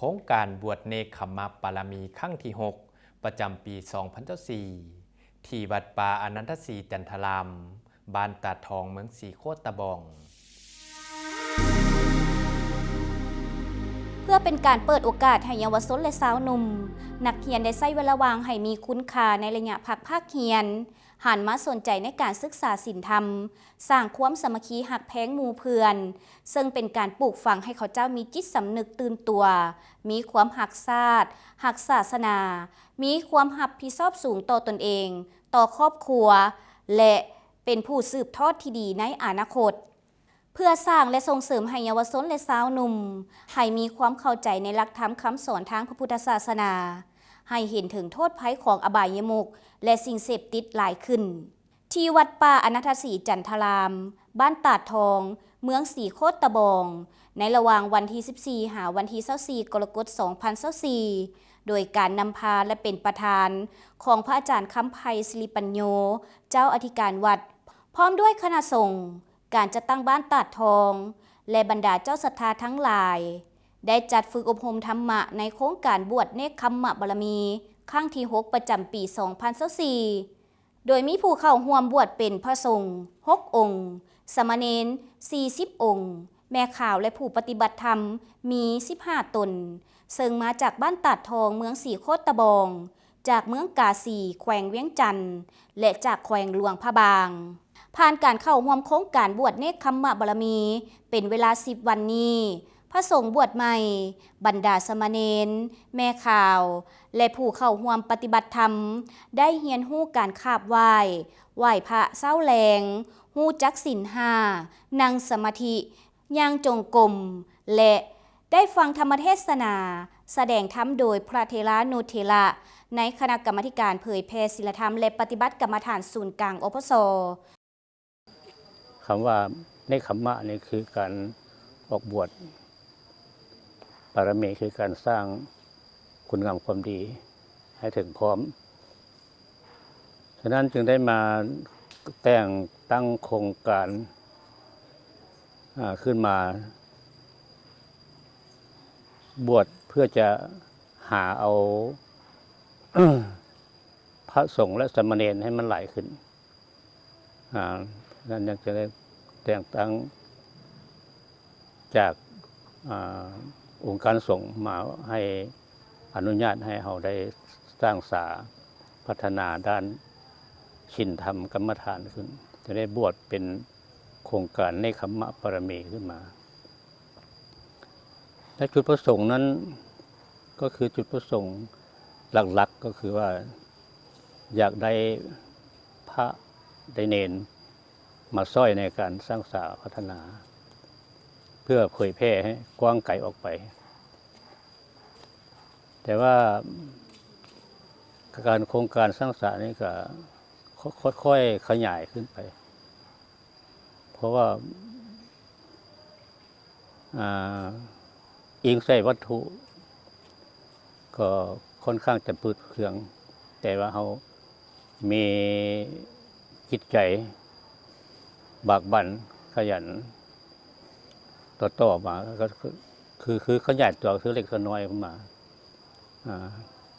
ໂຄງການບວດເນກຂຳມະບາລະມີຄັ້ງທີຫົກ ປະຈຳປີສອງພັນຊາວສີ່ ທີ່ວັດປ່າອະນັນທະສີຈັນທະລາມ, ບ້ານຕາດທອງ, ເມືອງສີໂຄດຕະບອງ. ເພື່ອເປັນການເປີດໂອກາດໃຫ້ເຍົາວະຊົນ ແລະ ຊາວໜຸ່ມ, ນັກຮຽນໄດ້ໃຊ້ເວລາວ່າງໃຫ້ມີຄຸນຄ່າໃນໄລຍະພັກພາກຮຽນ, ຫັນມາສົນໃຈໃນການສຶກສາສິນທຳ, ສ້າງຄວາມສາມັກຄີຮັກແພງໝູ່ເພື່ອນ, ເຊິ່ງເປັນການປູກຝັງໃຫ້ເຂົາເຈົ້າມີຈິດສຳນຶກຕື່ນຕົວ, ມີຄວາມຮັກຊາດ, ຮັກສາສະໜາ, ມີຄວາມຮັບຜິດຊອບສູງຕໍ່ຕົນເອງ, ຕໍ່ຄອບຄົວ ແລະ ເປັນຜູ້ສືບທອດທີ່ດີໃນອະນາຄົດ. ເພື່ອສ້າງ ແລະ ສົ່ງເສີມໃຫ້ເຍົາວະຊົນ ແລະ ຊາວໜຸ່ມ ໃຫ້ມີຄວາມເຂົ້າໃຈໃນຫຼັກທຳຄຳສອນທາງພະພຸດທະສາສະໜາ, ໃຫ້ເຫັນເຖິງໂທດໄພຂອງອະບາຍະມຸກ ແລະ ສິ່ງເສບຕິດຫຼາຍຂຶ້ນ. ທີ່ວັດປ່າອະນັນທະສີຈັນທະລາມ, ບ້ານຕາດທອງ, ເມືອງສີໂຄດຕະບອງ, ໃນລະຫວ່າງວັນທີສິບສີ່ ຫາວັນທີຊາວສີ່ ກໍລະກົດ ສອງພັນຊາວສີ່ ໂດຍການນຳພາ ແລະ ເປັນປະທານຂອງພະອາຈານຄຳໄພ ສິລິປັນໂຍ, ເຈົ້າອະທິການວັດ, ພ້ອມດ້ວຍຄະນະສົງ, ການຈັດຕັ້ງບ້ານຕາດທອງ ແລະ ບັນດາເຈົ້າສັດທາທັງຫຼາຍ ໄດ້ຈັດຝຶກອົບຮົມທຳມະໃນໂຄງການບວດເນກຂຳມະບາລະມີ ຄັ້ງທີຫົກ ປະຈຳປີສອງພັນຊາວສີ່ ໂດຍມີຜູ້ເຂົ້າຮ່ວມບວດເປັນພະສົງຫົກອົງ, ສາມະເນນສີ່ສິບອົງ, ແມ່ຂາວ ແລະ ຜູ້ປະຕິບັດທຳມີສິບຫ້າຕົນ, ເຊິ່ງມາຈາກບ້ານຕາດທອງ, ເມືອງສີໂຄດຕະບອງ, ຈາກເມືອງກາສີ, ແຂວງວຽງຈັນ ແລະ ຈາກແຂວງຫຼວງພະບາງ. ຜ່ານການເຂົ້າຮ່ວມໂຄງການບວດເນກຂຳມະບາລະມີເປັນເວລາສິບວັນນີ້, ພະສົງບວດໃໝ່, ບັນດາສາມະເນນ, ແມ່ຂາວ ແລະ ຜູ້ເຂົ້າຮ່ວມປະຕິບັດທຳ ໄດ້ຮຽນຮູ້ການຂາບໄຫວ້, ໄຫວ້ພະເຊົ້າແລງ, ຮູ້ຈັກສິນຫ້າ, ນັ່ງສະມາທິ, ຍ່າງຈົງກົມ ແລະ ໄດ້ຟັງທຳມະເທດສະໜາ ສະແດງທຳໂດຍພະເຖລານຸເຖລະ ໃນຄະນະກຳມາທິການເຜີຍແຜ່ສິນລະທຳ ແລະ ປະຕິບັດກຳມະຖານສູນກາງ ອພສ. ຄຳວ່າເນກຂຳມະນີ້ຄືການອອກບວດ, ບາລະມີຄືການສ້າງຄຸນງາມຄວາມດີໃຫ້ເຖິງພ້ອມ. ສະນັ້ນຈຶ່ງໄດ້ມາແຕ່ງຕັ້ງໂຄງການ, ອາ, ຂຶ້ນມາບວດເພື່ອຈະຫາເອົາ ພະສົງ ແລະ ສາມະເນນໃຫ້ມັນຫຼາຍຂຶ້ນ. ອາ, ນັ້ນຍັງຈະໄດ້ແຕ່ງຕັ້ງຈາກ, ອາ, ອົງການສົງມາໃຫ້ອະນຸຍາດໃຫ້ເຮົາໄດ້ສ້າງສາພັດທະນາດ້ານສິນທຳກຳມະຖານຂຶ້ນ, ຈະໄດ້ບວດເປັນໂຄງການເນກຂຳມະບາລະມີຂຶ້ນມາ. ແລະ ຈຸດປະສົງນັ້ນ ກໍຄືຈຸດປະສົງຫຼັກໆ ກໍຄືວ່າຢາກໄດ້ພະໄດ້ເນນມາຊ່ອຍໃນການສ້າງສາພັດທະນາ ເພື່ອເຜີຍແຜ່ໃຫ້ກວ້າງໄກອອກໄປ. ແຕ່ວ່າການ, ໂຄງການສ້າງສານີ້ກໍຄ່ອຍໆຂະຫຍາຍຂຶ້ນໄປ. ເພາະວ່າ, ອາ, ອີງໃສ່ວັດຖຸກໍຄ່ອນຂ້າງຈະຝືດເຄືອງ, ແຕ່ວ່າເຮົາມີຈິດໃຈບາກບັ່ນຂະຫຍັນຕໍ່ໆມາ, ກໍຄື, ຄືຂະຫຍາຍຕົວທີລະເລັກທີລະນ້ອຍມາ. ອາ,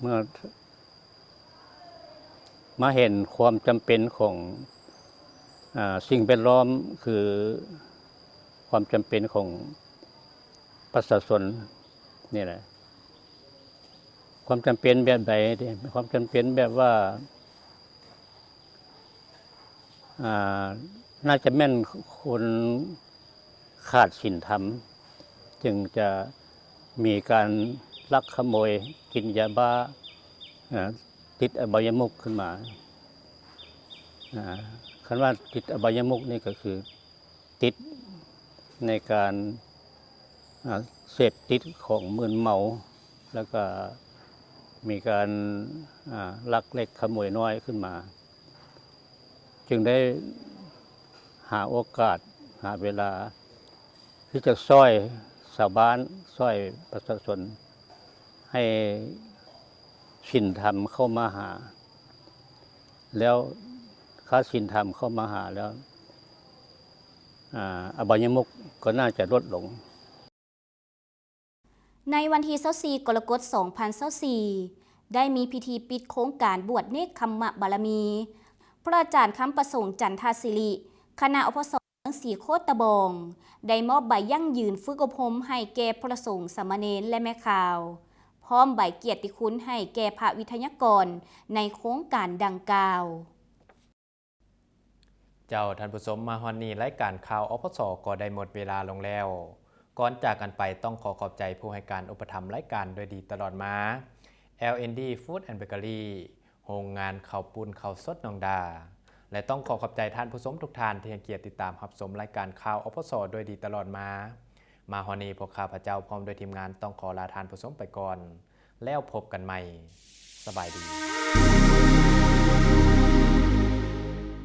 ເມື່ອ ມາເຫັນຄວາມຈຳເປັນຂອງ, ອາ, ສິ່ງແວດລ້ອມ, ຄືຄວາມຈຳເປັນຂອງປະຊາຊົນນີ້ແຫຼະ. ຄວາມຈຳເປັນແບບໃດ? ຄວາມຈຳເປັນແບບວ່າ, ອາ, ໜ້າຈະແມ່ນຄົນຂາດສິນທຳ ຈຶ່ງຈະມີການລັກຂະໂມຍ, ກິນຢາບ້າ, ອາ, ຕິດອະບາຍະມຸກຂຶ້ນມາ. ອາ, ຄັນວ່າຕິດອະບາຍະມຸກນີ້ກໍຄືຕິດໃນການ, ອາ, ເສບຕິດຂອງມຶນເມົາ, ແລ້ວກໍມີການ, ອາ, ລັກເລັກຂະໂມຍນ້ອຍຂຶ້ນມາ. ຈຶ່ງໄດ້ຫາໂອກາດ, ຫາເວລາທີ່ຈະຊ່ອຍຊາວບ້ານ, ຊ່ອຍປະຊາຊົນໃຫ້ສິນທຳເຂົ້າມາຫາ, ແລ້ວຖ້າສິນທຳເຂົ້າມາຫາແລ້ວ, ອາ, ອະບາຍະມຸກກໍໜ້າຈະລົດລົງ. ໃນວັນທີຊາວສີ່ ກໍລະກົດ ສອງພັນຊາວສີ່ ໄດ້ມີພິທີປິດໂຄງການບວດເນກຂຳມະບາລະມີ ພະອາຈານ ຄຳປະສົງ ຈັນທະສິລິ ຄະນະ ອພສ ເມືອງສີໂຄດຕະບອງ ໄດ້ມອບໃບຢັ້ງຢືນຝຶກອົບຮົມໃຫ້ແກ່ພະສົງ, ສາມະເນນ ແລະ ແມ່ຂ່າວ, ພ້ອມໃບກຽດຕິຄຸນໃຫ້ແກ່ພະວິທະຍາກອນໃນໂຄງການດັ່ງກ່າວ. ເຈົ້າ, ທ່ານຜູ້ຊົມ, ມາຮອດນີ້ລາຍການຂ່າວ ອພສ ກໍໄດ້ໝົດເວລາລົງແລ້ວ. ກ່ອນຈາກກັນໄປ, ຕ້ອງຂໍຂອບໃຈຜູ້ໃຫ້ການອຸປະຖຳລາຍການໂດຍດີຕະຫຼອດມາ, ແອລ ເອັນ ດີ Food and Bakery, ໂຮງງານເຂົ້າປຸ້ນເຂົ້າສົດໜອງດາ ແລະ ຕ້ອງຂໍຂອບໃຈທ່ານຜູ້ຊົມທຸກທ່ານທີ່ໃຫ້ກຽດຕິດຕາມຮັບຊົມລາຍການຂ່າວ ອພສ ໂດຍດີຕະຫຼອດມາ. ມາຮອດນີ້, ພວກຂ້າພະເຈົ້າພ້ອມດ້ວຍທີມງານຕ້ອງຂໍລາທ່ານຜູ້ຊົມໄປກ່ອນ. ແລ້ວພົບກັນໃໝ່. ສະບາຍດີ.